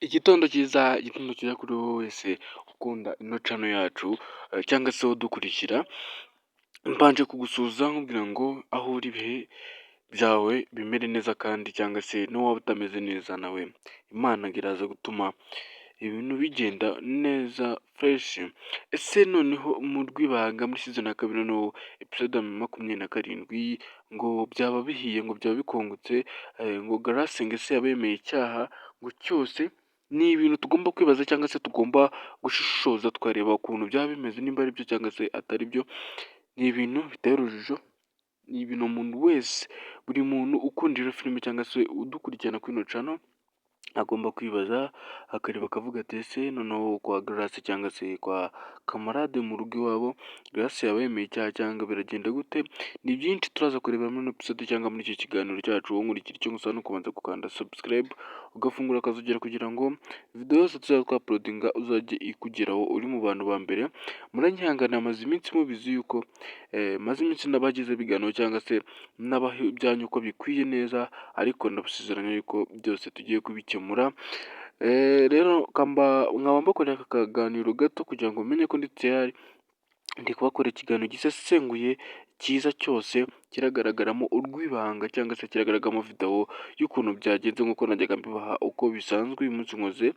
Igitondo cyiza kuri wowe wese ukunda ino channel yacu cyangwa se udukurikira. Mbanje kugusuhuza nkubwira ngo aho uri ibihe byawe bimere neza, kandi cyangwa se n'uwaba utameze neza nawe Imana iraza gutuma ibintu bigenda neza fresh. Ese noneho mu Rwibanga muri season ya kabiri, noneho episode 27, ngo byaba bihiye, ngo byaba bikongotse, ngo Grace ngo ese yaba yemeye icyaha ngo cyose? Ni ibintu tugomba kwibaza cyangwa se tugomba gushishoza, tukareba ukuntu byaba bimeze, nimba ari byo cyangwa se atari byo. Ni ibintu biteye urujijo, ni ibintu umuntu wese, buri muntu ukunda ino filime cyangwa se udukurikirana kuri ino channel agomba kwibaza, akareba akavuga ati: "Ese noneho kwa Grace cyangwa se kwa Kamarade mu rugo iwabo, Grace yaba yemeye icyaha cyangwa biragenda gute?" Ni byinshi turaza kureba muri ino episode cyangwa muri iki kiganiro cyacu. Wowe nkurikira, icyo ngusaba ni ukubanza gukanda subscribe, ugafungura akazogera kugira ngo video yose tuzajya twauploadinga uzajye ikugeraho uri mu bantu ba mbere. Muranyihangana, maze iminsi mubizi yuko maze iminsi nabagize ibiganiro cyangwa se nabaha ibyanyu uko bikwiye neza, ariko ndabasezeranya yuko byose tugiye kubikemura. Rero nkaba mbakorera aka kaganiro gato kugira ngo mumenye ko ndi tayari, ndi kubakorera ikiganiro gisesenguye cyiza cyose kiragaragaramo Urwibanga cyangwa se kiragaragaramo video y'ukuntu byagenze nk'uko najyaga mbibaha uko bisanzwe. Uyu munsi nkoze,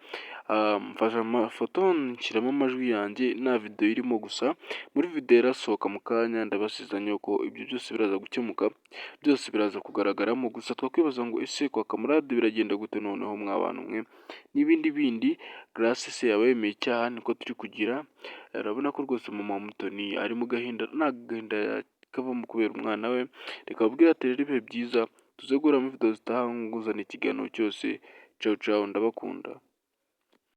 mfashe amafoto nshyiramo amajwi yanjye, nta video irimo. Gusa muri video irasohoka mu kanya, ndabasezeranya ko ibyo byose biraza gukemuka, byose biraza kugaragaramo. Gusa twakwibaza ngo: ese kwa Kamarade biragenda gute noneho mwa bantu mwe? N'ibindi bindi, Grace se yaba yemeye icyaha? Niko turi kugira. Urabona ko rwose mama Mutoni ari mu gahinda, nta gahinda kavamo kubera umwana we. Reka babwire ati rero ibihe byiza, tuze guhura muri video zitaha nguzana ikiganiro cyose. Ciao ciao, ndabakunda.